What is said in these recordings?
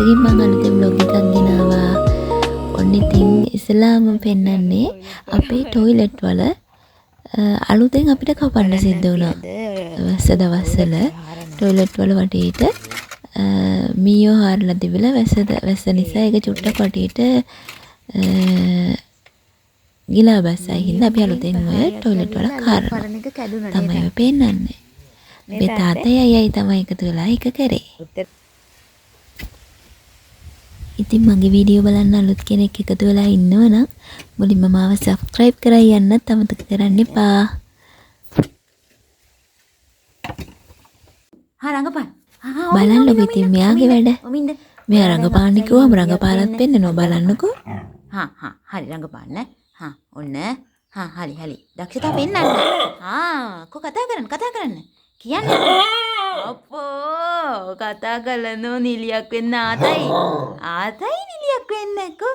දවසකින් මං අලුතෙන් ව්ලොග් එකක් ගෙනාවා. ඔන්න ඉතින් ඉස්සෙල්ලාම පෙන්නන්නේ අපේ ටොයිලට් වල අලුතෙන් අපිට කපන්න සිද්ධ වුණා. වැස්ස දවස්වල ටොයිලට් වල වටේට මීයෝ හාරලා තිබිලා වැස්ස නිසා ඒක චුට්ටක් වටේට ගිලා බැස්සා. ඒ හින්දා අපි අලුතෙන් ඔය ටොයිලට් වල හාරනවා. තමයි ඔය පෙන්නන්නේ. අපේ තාත්තයි අයියයි තමයි එකතු වෙලා ඒක කරේ. ඉතින් මගේ වීඩියෝ බලන්න අලුත් කෙනෙක් එකතු වෙලා ඉන්නව නම් මුලින්ම මාව සබ්ස්ක්‍රයිබ් කරලා යන්නත් අමතක කරන්න එපා. හා රංගපාන්න. බලන්නකෝ ඉතින් මෙයාගේ වැඩ. මෙයා රංගපාන්න කිව්වම රංගපාලත් පෙන්නනවා බලන්නකෝ. හා හා හරි රංගපාන්න. හා ඔන්න. හා හරි හරි. දක්ෂතා පෙන්නන්න. හා කො කතා කරන්න කතා කරන්න. කියන්න. අප්පෝ කතා කරනෝ නිලියක් වෙන්න ආතයි. ආතයි නිලියක් වෙන්න කො.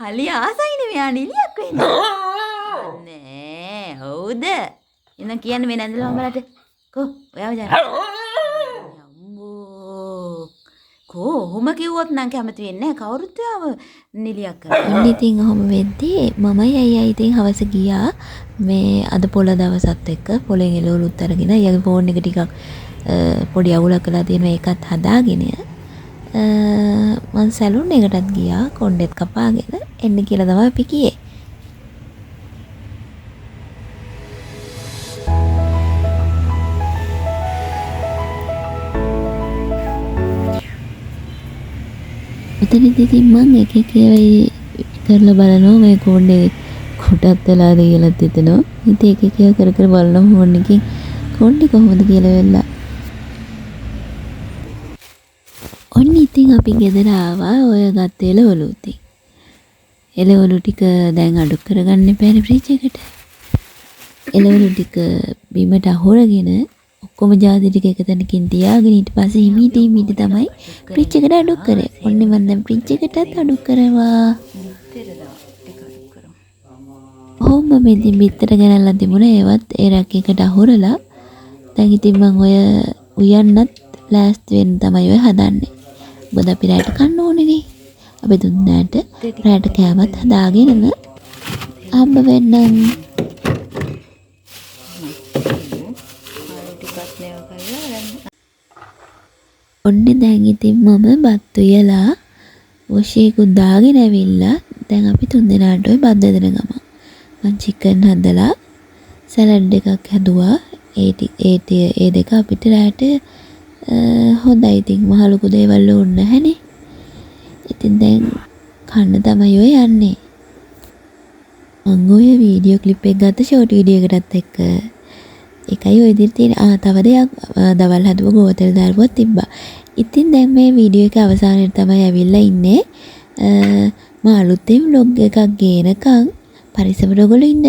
හලි ආසයිනේ මෙයා නිලියක් වෙන්න. නෑ හවුද? එහෙනම් කියන්න මේ නැන්දලා මමලට. කො ඔයාව ජන. අම්බෝ කෝ ඔහොම කිව්වොත් නම් කැමති වෙන්නේ නැහැ කවුරුත් ඔයාව නිලියක් කරන්න. ඔන්න ඉතින් ඔහොම වෙද්දී මමයි අයියයි ඉතින් හවස ගියා මේ අද පොළ දවසත් එක්ක පොළෙන් එළවලුත් අරගෙන අයියාගේ ෆෝන් එක ටිකක් පොඩි අවුලක් වෙලා තියෙනවා ඒකත් හදාගෙන මං සැලූන් එකටත් ගියා කොණ්ඩෙත් කපාගෙන එන්න කියලා තමයි අපි කියේ. ඔතනදි ඉතින් මං එක එක ඒවා කරලා බලනවා මේ කොණ්ඩේ කොටත් වෙලාද කියලාත් හිතෙනවා. ඉතින් එක එක ඒවා කර කර බලනවා ෆෝන් එකෙන් කොණ්ඩේ කොහොමද කියලා වෙලා. ඔන්න ඉතින් අපි ගෙදර ආවා ඔය ගත්ත එළවලු ඉතින්. එළවලු ටික දැන් අඩු කරගන්න එපානේ ෆ්‍රිජ් එකට. එළවලු ටික බිමට අහුරගෙන ඔක්කොම ජාති ටික එක තැනකින් තියාගෙන ඊට පස්සේ හිමීට හිමීට තමයි ෆ්‍රිජ් එකට අඩු කරේ. ඔන්න මං දැන් ෆ්‍රිජ් එකටත් අඩු කරවා. ඔහොම මේ ඉතින් බිත්තර ගෙනල්ලා තිබුණා ඒවත් ඒ රැක් එකට අහුරලා දැන් ඉතින් මං ඔය උයන්නත් ලෑස්ති වෙන්න තමයි ඔය හදන්නේ. මොකද අපි රැට කන්න ඕනේනේ. අපි තුන්දෙනාට රැට කෑමත් හදාගෙනම හම්බ වෙන්නම්. ඔන්න දැන් ඉතින් මම බත් උයලා වොෂේකුත් දාගෙන ඇවිල්ලා දැන් අපි තුන්දෙනාට ඔය බත් බෙදෙන ගමන් මං චිකන් හදලා සැලඩ් එකක් හැදුවා. ඒ දෙක අපිට රැට හොඳයි. ඉතින් මහ ලොකු දේවල් ඕනේ නැහැනේ. ඉතින් දැන් කන්න තමයි ඔය යන්නේ. මං ඔය වීඩියෝ ක්ලිප් එක ගත්ත ෂෝට් වීඩියෝ එකටත් එක්ක. ඒකයි ඔය විදිහට තියෙන. තව දෙයක් දවල් හදුව ගෝතල දාරුවක් තිබ්බා. ඉතින් දැන් මේ වීඩියෝ එක අවසානයේ තමයි ඇවිල්ලා ඉන්නේ. මම අලුතෙන් ව්ලොග් එකක් ගේනකම් පරිස්සමට ඔයගොල්ලෝ ඉන්න.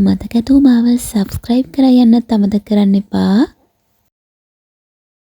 මතක ඇතුව මාව සබ්ස්ක්‍රයිබ් කරලා යන්නත් අමතක කරන්න එපා.